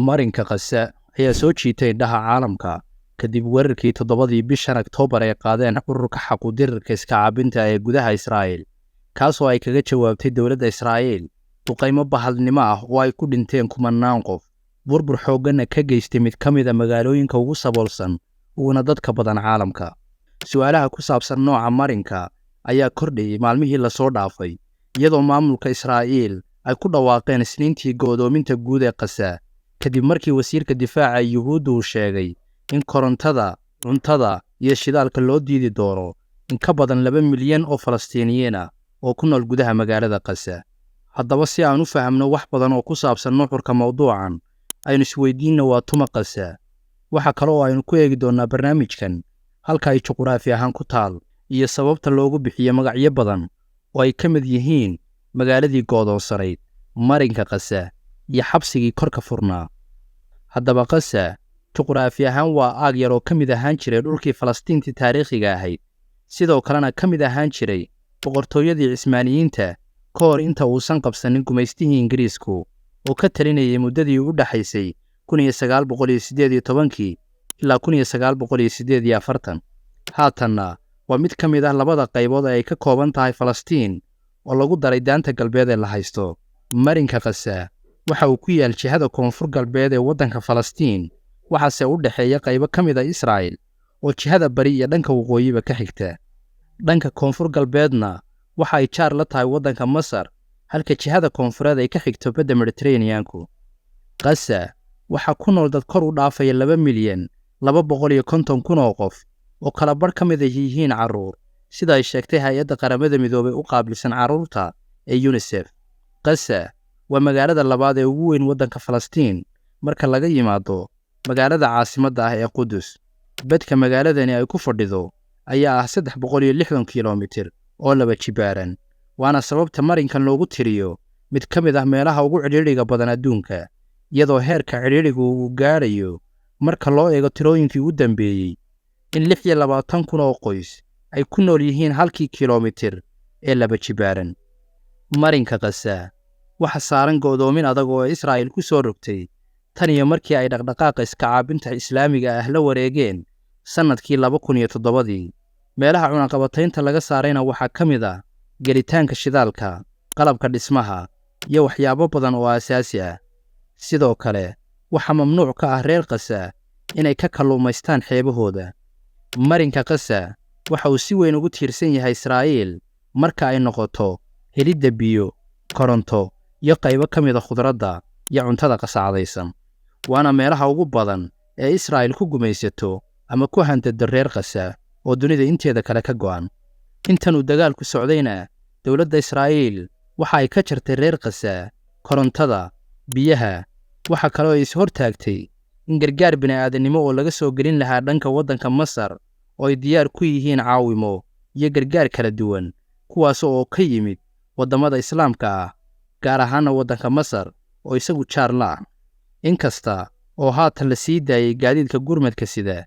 Marinka Qasa ayaa soo jiitay indhaha caalamka kadib weerarkii 7dii bishan Oktoobar ay qaadeen ururka xaquudirirka iska caabinta ee gudaha Israa'iil, kaasoo ay kaga jawaabtay dowladda Israa'iil duqaymo bahadnimo ah oo ay ku dhinteen kumanaan qof, burbur xoogganna ka geystay mid ka mid a magaalooyinka ugu saboolsan uguna dadka badan caalamka. Su'aalaha ku saabsan nooca marinka ayaa kordhayay maalmihii lasoo dhaafay, iyadoo maamulka Israa'iil ay ku dhawaaqeen Isniintii go'doominta guud ee Qasa, kadib markii wasiirka difaaca Yuhuuddu uu sheegay in korontada, cuntada iyo shidaalka loo diidi doono in ka badan 2 milyan oo Falastiiniyiin ah oo ku nool gudaha magaalada Qasa. Haddaba, si aan u fahamno wax badan oo ku saabsan nuxurka mawduucan, aynu isweydiinno: waa tuma Qasa? Waxa kale oo aynu ku eegi doonnaa barnaamijkan halka ay juquraafi ahaan ku taal iyo sababta loogu bixiyo magacyo badan oo ay ka mid yihiin magaaladii go'doonsanayd, marinka Qasa iyo xabsigii korka furnaa. Haddaba, Qasa juquraafi ahaan waa aag yar oo ka mid ahaan jiray dhulkii Falastiintii taariikhiga ahayd, sidoo kalena ka mid ahaan jiray boqortooyadii Cismaaniyiinta ka hor inta uusan qabsanin gumaystihii Ingiriisku oo ka talinayay muddadii u dhexaysay 1918kii ilaa 1948. Haatanna waa mid ka mid ah labada qaybood ee ay ka kooban tahay Falastiin oo lagu daray Daanta Galbeed ee la haysto. Marinka Qasa waxa uu ku yaal jihada koonfur galbeed ee waddanka Falastiin, waxaase u dhexeeya qaybo ka mid a Israa'il oo jihada bari iyo dhanka waqooyiba ka xigta. Dhanka koonfur galbeedna waxa ay jaar la tahay waddanka Masar, halka jihada koonfureed ay ka xigto badda Mediteraneanku. Qasa waxaa ku nool dad kor u dhaafaya 2,250,000 oo qof, oo kala badh ka mid ay yihiin carruur, sida ay sheegtay hay-adda Qaramada Midoobay u qaabilsan carruurta ee UNICEF. Qasa waa magaalada labaad ee ugu weyn waddanka Falastiin marka laga yimaado magaalada caasimadda ah ee Qudus. Bedka magaaladani ay ku fadhido ayaa ah 360 kilomitir oo laba jibaaran, waana sababta marinkan loogu tiriyo mid ka mid ah meelaha ugu cidhiidhiga badan adduunka, iyadoo heerka cidhiidhigu uu gaadhayo, marka loo eego tirooyinkii ugu dambeeyey, in 26,000 oo qoys ay ku nool yihiin halkii kilomitir ee laba jibaaran. Marinka Qasa waxa saaran go'doomin adag oo Israa'iil ku soo rogtay tan iyo markii ay dhaqdhaqaaqa iska caabinta Islaamiga ah la wareegeen sannadkii 2007dii. Meelaha cunaqabataynta laga saarayna waxaa ka mid ah gelitaanka shidaalka, qalabka dhismaha iyo waxyaabo badan oo aasaasi ah. Sidoo kale waxaa mamnuuc ka ah reer Qasa inay ka kalluumaystaan xeebahooda. Marinka Qasa waxa uu si weyn ugu tiirsan yahay Israa'iil marka ay noqoto helidda biyo, koronto iyo qaybo ka mid a khudradda iyo cuntada qasacadaysan, waana meelaha ugu badan ee Israa'iil ku gumaysato ama ku handado reer Qasa oo dunida inteeda kale ka go'an. Intanuu dagaalku socdayna, dowladda Israa'iil waxa ay ka jartay reer Qasa korontada, biyaha. Waxa kale oo ay is hortaagtay in gargaar bini'aadannimo oo laga soo gelin lahaa dhanka waddanka Masar, oo ay diyaar ku yihiin caawimo iyo gargaar kala duwan, kuwaas oo ka yimid waddamada Islaamka ah, gaar ahaana waddanka Masar oo isagu jaar la ah, inkasta oo haatan la sii daayey gaadiidka gurmadka sida.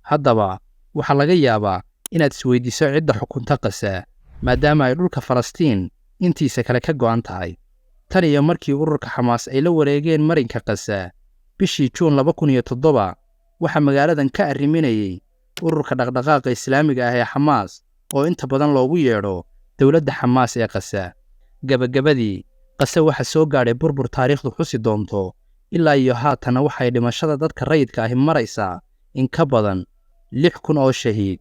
Haddaba, waxaa laga yaabaa inaad isweydiiso cidda xukunta Qasa, maadaama ay dhulka Falastiin intiisa kale ka go'an tahay. Tan iyo markii ururka Xamaas ay la wareegeen marinka Qasa bishii Juun 2007, waxaa magaaladan ka arriminayey ururka dhaqdhaqaaqa Islaamiga ah ee Xamaas, oo inta badan loogu yeedho dowladda Xamaas ee Qasa. Gebagabadii, Qase waxaa soo gaadhay burbur taariikhdu xusi doonto. Ilaa iyo haatanna waxay dhimashada dadka rayidka ahi maraysaa in ka badan 6,000 oo shahiid,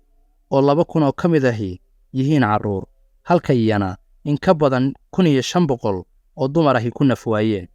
oo 2,000 oo ka mid ahi yihiin carruur, halka iyana in ka badan 1,500 oo dumar ahi ku naf waayeen.